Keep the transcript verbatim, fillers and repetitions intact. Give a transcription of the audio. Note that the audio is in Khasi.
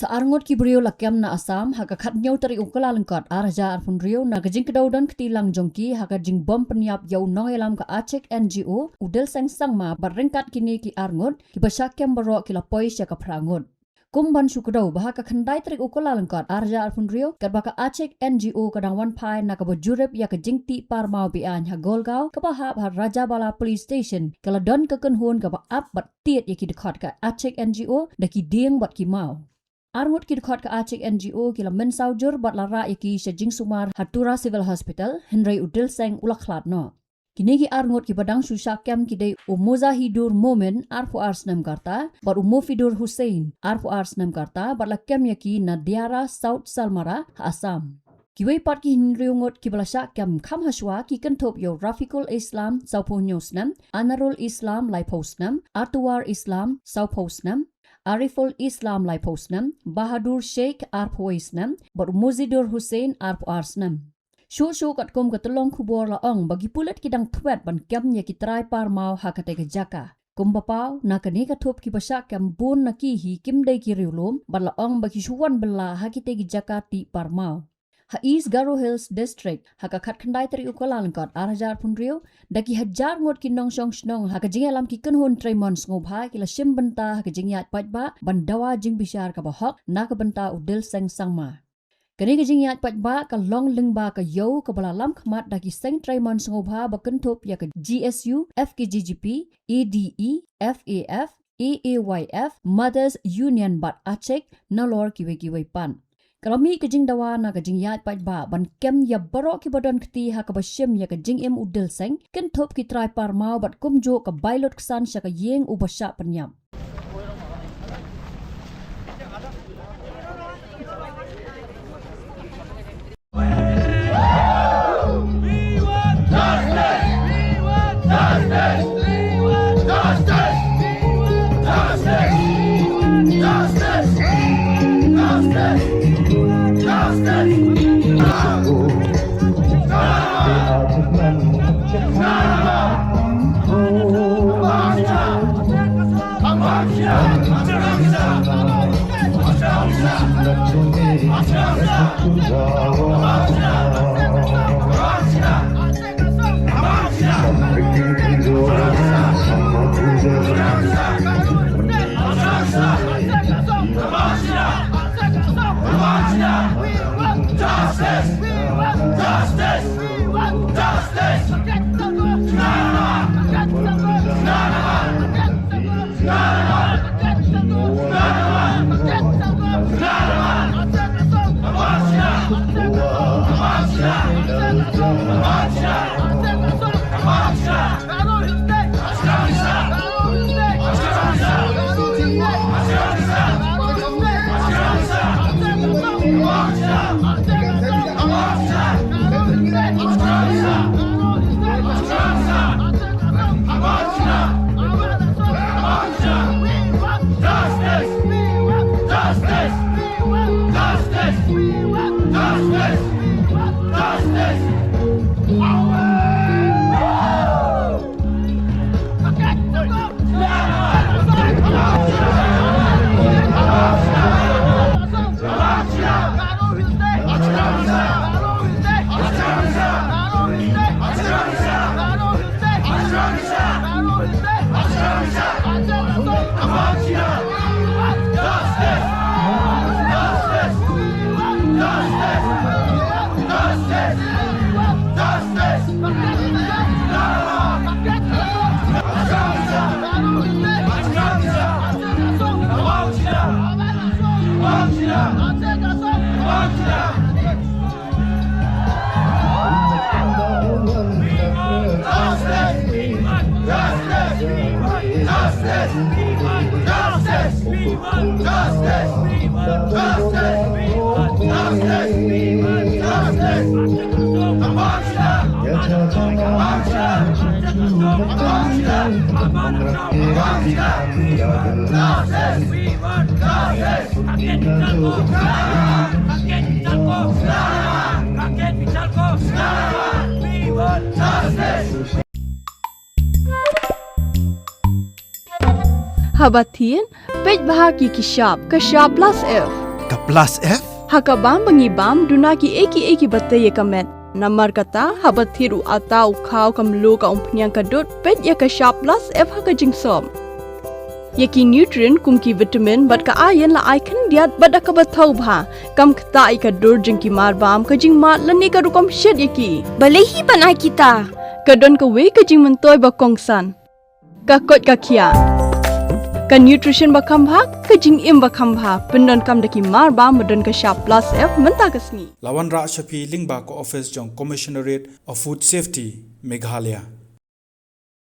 Sa arngut ki briew la kem na Assam ha ka khatnïew tarik u Kyllalyngkot ar hajar arphew hynriew na ka jingkdew don kti lang jong ki ha ka jingbym pynïap ïa u nongïalam ka Achik N G O u Dilseng Sangma bad ryngkat kine ki arngut kiba shah kem baroh ki la poi sha ka phra ngut. Kum ban shu kdew ba ha ka khyndai tarik u Kyllalyngkot ar hajar arphew hynriew katba ka Achik N G O ka dang wan phai na kaba jurip ïa ka jingtih par maw be-aiñ ha Golgaon kaba hap ha Rajabala Police Station ka la don ka kynhun kaba ap bad tied ïa ki dkhot ka Achik N G O da ki dieng bad ki maw. Arngut ki dkhot ka Achik N G O ki la mynsaw jur bad la rah ïa ki sha jingsumar ha Tura Civil Hospital hynrei u Dilseng u la khlad noh. Kine ki arngut kiba dang shu shah kem ki dei u Muzahidur Momin arphew ar snem ka rta bad u Mufidur Hussain arphew ar snem ka rta bad la kem ïa ki na Diara South Salmara ha Assam. Kiwei pat ki hynriew ngut kiba la shah kem kham hashwa ki kynthup ïa u Rafiqul Islam sawphew hynñiew snem, Anarul Islam laiphew snem, Artuwar Islam sawphew snem, Ariful Islam laiphew snem, Bahadur Sheikh arphew wei snem bad u Muzahidur Hussain arphew ar snem. Shuh shuh katkum ka tyllong khubor la ong ba ki pulit ki dang thwet ban kem ïa ki trai par maw ha katei ka jaka. Kumba paw na kane ka thup kiba shah kem bun na ki hi kim dei ki riewlum bad la ong ba ki shu wan bylla ha kitei ki jaka tih par maw. Ha East Garo Hills District ha ka khatkhyndai tarik u Kyllalyngkot ar hajar arphew hynriew da ki hajar ngut ki nongshong shnong ha ka jingïalam ki kynhun trei mon sngewbha ki la shim bynta ha ka jingïaid paidbah ban dawa jingbishar kaba hok na ka bynta u Dilseng Sangma. Kane ka jingïaid paidbah ka long lyngba ka ïew kaba la lam khmat da ki seng trei mon sngewbha ba kynthup ïa ka G S U, F K J G P, A D E, F A F, A A Y F, Mothers Union bad Achik nalor kiwei kiwei pat. Ka la mih ka jingdawa na ka jingïaid paidbah ban kem ïa baroh kiba don kti ha kaba shim ïa ka jingim u Dilseng, kynthup ki trai par maw bad kumjuh ka bai lut ksan sha ka ïing uba shah pynïap. Haba thied, peit bha ki ki shap, ka shap plus F. Ka Plus F? Ha ka bam ba ngi bam, duna ki ei ki ei ki ba tei ïa ka met. Namar kata, haba thied u ata, u khaw, ka mluh, ka umphniang, ka dud, peit ïa ka shap Plus F ha ka jingsop. Ïa ki nutrient kum ki vitamin bad ka iron la ai khyndiat bad da kaba thaw bha. Kam ktah ïa ka dur jong ki marbam, ka jingmad lane ka rukom shet ïa ki. Balei hi ban ai kita? Ka don kawei ka jingmyntoi ba kongsan. Ka koit ka khiah. Ka nutrition ba kham bha, ka jingim ba kham bha, pyndonkam da ki marbam ba don ka shap Plus F mynta ka sngi. La wanrah sha phi lyngba ka office jong Commissionerate of Food Safety, Meghalaya.